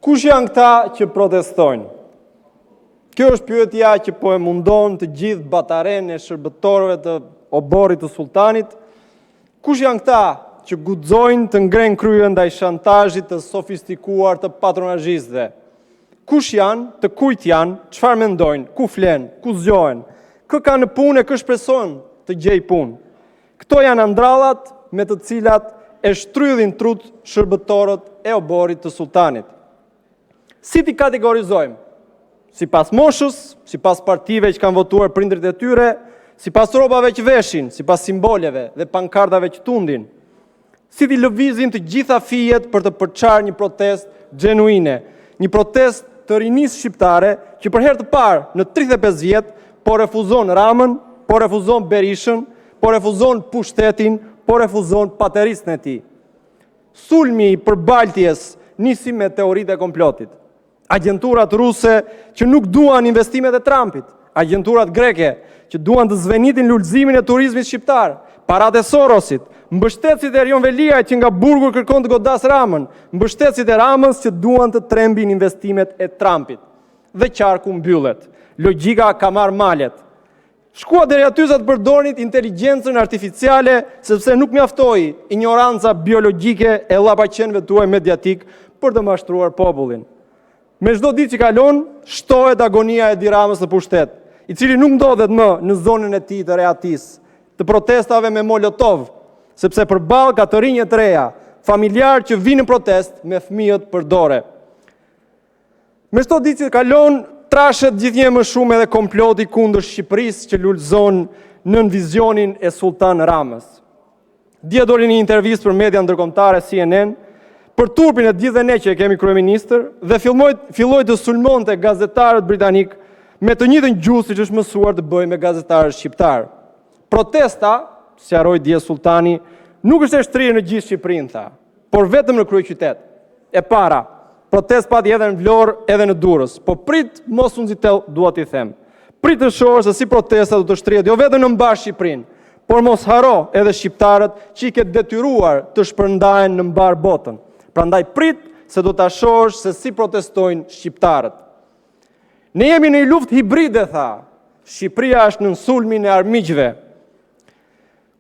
Kush janë këta që protestojnë? Kjo është pyetja që po e mundon të gjithë batarenë e shërbëtorëve të oborrit të sulltanit. Kush janë këta që guxojnë të ngrenë krye ndaj shantazhit të sofistikuar të patronazhistëve? Kush janë, të kujt janë, çfarë mendojnë, ku flenë, ku zgjohen, kë kanë në punë e kë shpreson të gjejë punë? Këto janë andrallat me të cilat e shtrydhin trutë shërbëtorët e oborrit të sulltanit. Si t'i kategorizojmë? Sipas moshës, sipas partive që kanë votuar prindërit e tyre, sipas rrobave që veshin, sipas simboleve dhe pankartave që tundin? Si t'i lëvizim të gjitha fijet për të përçarë një protestë gjenuine, një protestë të rinisë shqiptare, që për herë të parë në 35 vjet po refuzon Ramën, po refuzon Berishën, po refuzon pushtetin, po refuzon patericën e tij? Sulmi i përbaltjes nisi me teoritë e komplotit. Agjenturat ruse që nuk duan investimet e Trumpit, agjenturat greke që duan të zvenitin lulëzimin e turizmit shqiptar, paratë e Sorosit, mbështetësit e Erion Veliajt që nga burgu kërkon të godasë Ramën, mbështetësit e Ramës që duan të trembin investimet e Trumpit. Dhe qarku mbyllet. Logjika ka marrë malet. Shkuat deri aty sa të përdornit inteligjencën artificiale, sepse nuk mjaftoi injoranca biologjike e llapaqenëve tuaj mediatikë për të mashtruar popullin. Me çdo ditë që kalon, shtohet agonia e Edi Ramës në pushtet, i cili nuk ndodhet më në zonën e tij të rehatisë, të protestave me molotov, sepse përballë ka të rinj e të reja, familjarë që vijnë në protestë me fëmijët për dore. Me çdo ditë që kalon, trashet gjithnjë e më shumë edhe komploti kundër Shqipërisë që lulëzon nën vizionin e “sulltan Ramës”. Dje doli në një intervistë për median ndërkombëtare CNN, për turpin e të gjithëve ne që e kemi Kryeministër, dhe filloi të sulmonte gazetarët britanikë me të njëjtën gjuhë siç është mësuar të bëjë me gazetarët shqiptarë. Protesta, sqaroi dje “sulltani”, nuk është e shtrirë në të gjithë Shqipërinë, tha, por vetëm në kryeqytet. E para, protestë pati edhe në Vlorë, edhe në Durrës, por prit mos u nxito, dua t'i them. Prit të shohësh se si protesta do të shtrihet jo vetëm në mbarë Shqipërinë, por mos harro edhe shqiptarët që i ke detyruar të shpërndahen në mbarë botën. Prandaj prit, se do ta shohësh se si protestojnë shqiptarët. Ne jemi në një luftë hibride, tha. Shqipëria është nën sulmin e armiqve.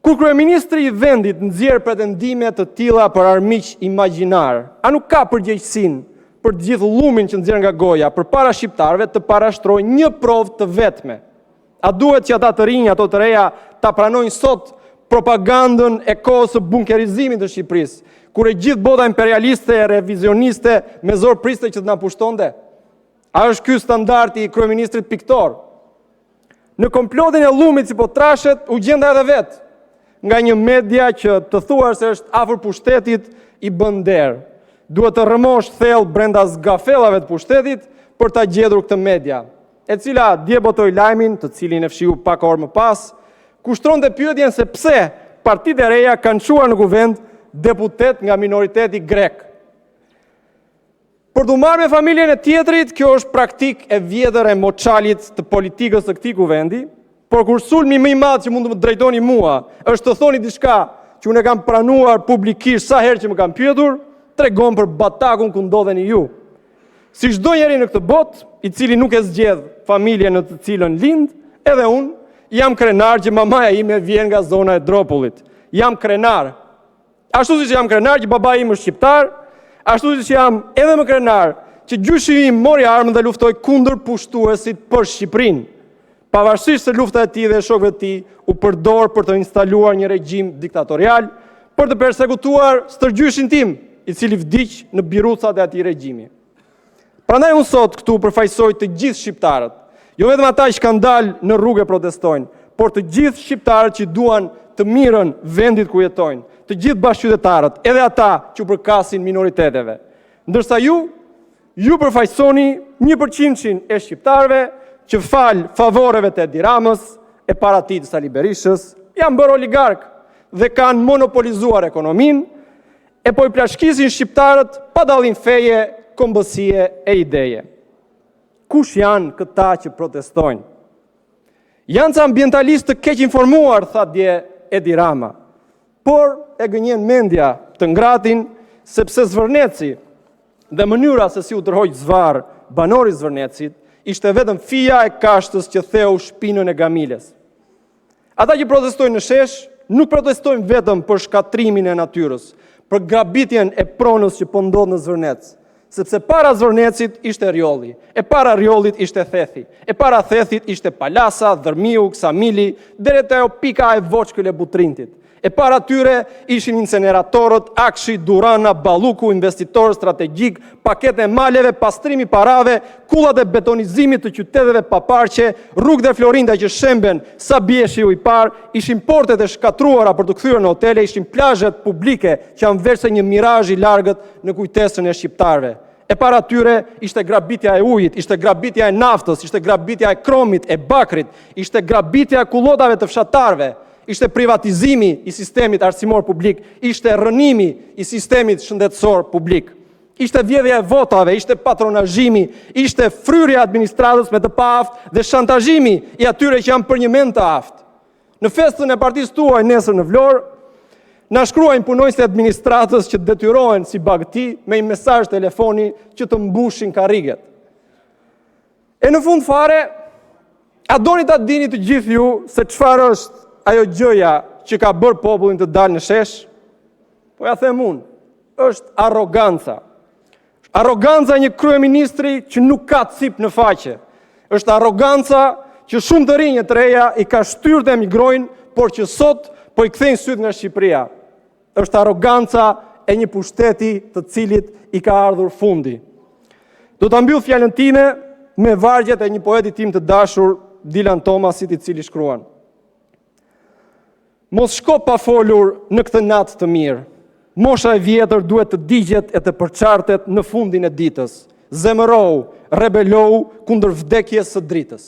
Kur Kryeministri i vendit nxjerr pretendime të tilla për armiq imagjinarë, a nuk ka përgjegjësinë për të gjithë llumin që nxjerr nga goja përpara shqiptarëve të parashtrojë një provë të vetme? A duhet që ata të rinj, ato të reja ta pranojnë sot propagandën e kohës së bunkerizimit të Shqipërisë, kur e gjithë bota imperialiste e revizioniste me zor priste që të na pushtonte? A është ky standardi i kryeministrit piktor? Në komplotin e llumit që po trashet, u gjenda edhe vetë nga një media që të thuash se është afër pushtetit, i bën nder. Duhet të rrëmosh thellë brenda zgafellave të pushtetit për ta gjetur këtë media, e cila dje botoi lajmin, të cilin e fshiu pak orë më pas, ku shtronte pyetjen se pse partitë e reja kanë çuar në Kuvend deputetë nga minoriteti grek. Për t'u marrë me familjen e tjetrit, kjo është praktikë e vjetër e moçalit të politikës së këtij Kuvendi, por kur sulmi më i madh që mund të më drejtoni mua është të thoni diçka që unë e kam pranuar publikisht sa herë që më kanë pyetur, tregon për batakun ku ndodheni ju. Si çdo njeri në këtë botë, i cili nuk e zgjedh familjen në të cilën lind, edhe unë jam krenar që mamaja ime vjen nga zona e Dropullit. Jam krenar. Ashtu siç jam krenar që babai im është shqiptar, ashtu siç jam edhe më krenar që gjyshi im mori armën dhe luftoi kundër pushtuesit për Shqipërinë, pavarësisht se lufta e tij dhe e shokëve të tij u përdor për të instaluar një regjim diktatorial, për të persekutuar stërgjyshin tim, i cili vdiq në birucat e atij regjimi. Prandaj unë sot këtu përfaqësoj të gjithë shqiptarët, jo vetëm ata që kanë dalë në rrugë e protestojnë, por të gjithë shqiptarët që duan të mirën e vendit ku jetojnë, të gjithë bashkëqytetarët, edhe ata që u përkasin minoriteteve. Ndërsa ju, ju përfaqësoni 1%-shin e shqiptarëve që, falë favoreve të Edi Ramës e para tij të Sali Berishës, janë bërë oligarkë dhe kanë monopolizuar ekonominë e po i plaçkitin shqiptarët pa dallim feje, kombësie e ideje. Kush janë këta që protestojnë? Janë ca ambientalistë të keqinformuar, tha dje Edi Rama, por e gënjen mendja të ngratin, sepse Zvërneci. Dhe mënyra se si u tërhoq zvarrë banori i Zvërnecit, ishte vetëm fija e kashtës që theu shpinën e Gamiles. Ata që protestojnë në shesh, nuk protestojnë vetëm për shkatërrimin e natyrës, për grabitjen e pronës që po ndodh në Zvërnec, sepse para Zvërnecit ishte Rrjolli, e para Rrjollit ishte Thethi, e para Thethit ishte Palasa, Dhërmiu, Ksamili, deri te ajo pika e vockël e Butrintit. E para tyre ishin inceneratorët, AKSHI, Durana, Balluku, investitorët strategjikë, Paketa e Maleve, pastrimi i parave, kullat e betonizimit të qyteteve pa parqe, rrugët e florinjta që shemben sa bie shiu i parë, ishin portet e shkatërruara për t'u kthyer në hotele, ishin plazhet publike që janë veçse një mirazh i largët në kujtesën e shqiptarëve. E para tyre ishte grabitja e ujit, ishte grabitja e naftës, ishte grabitja e kromit, e bakrit, ishte grabitja e kullotave të fshatarëve, ishte privatizimi i sistemit arsimor publik, ishte rrënimi i sistemit shëndetësor publik, ishte vjedhja e votave, ishte patronazhimi, ishte fryrja e administratës me të paaftë dhe shantazhimi i atyre që janë përnjëmend të aftë. Në festën e partisë suaj nesër në Vlorë, na shkruajnë punonjësit e administratës që detyrohen si bagëti me një mesazh telefoni që të mbushin karriget. E në fund fare, a doni ta dini të gjithë ju se çfarë është ajo gjëja që ka bërë popullin të dalë në shesh? Po jua them unë, është arroganca. Arroganca e një kryeministri që nuk ka cipë në faqe. Është arroganca që shumë të rinj e të reja i ka shtyrë të emigrojnë, por që sot po i kthejnë sytë nga Shqipëria. Është arroganca e një pushteti të cilit i ka ardhur fundi. Do ta mbyll fjalën time me vargjet e një poeti tim të dashur, Dilan Thomasit, i cili shkruan: Mos shko pa folur në këtë natë të mirë, mosha e vjetër duhet të digjet e të përçartet në fundin e ditës. Zemërohu, rebelohu kundër vdekjes së dritës.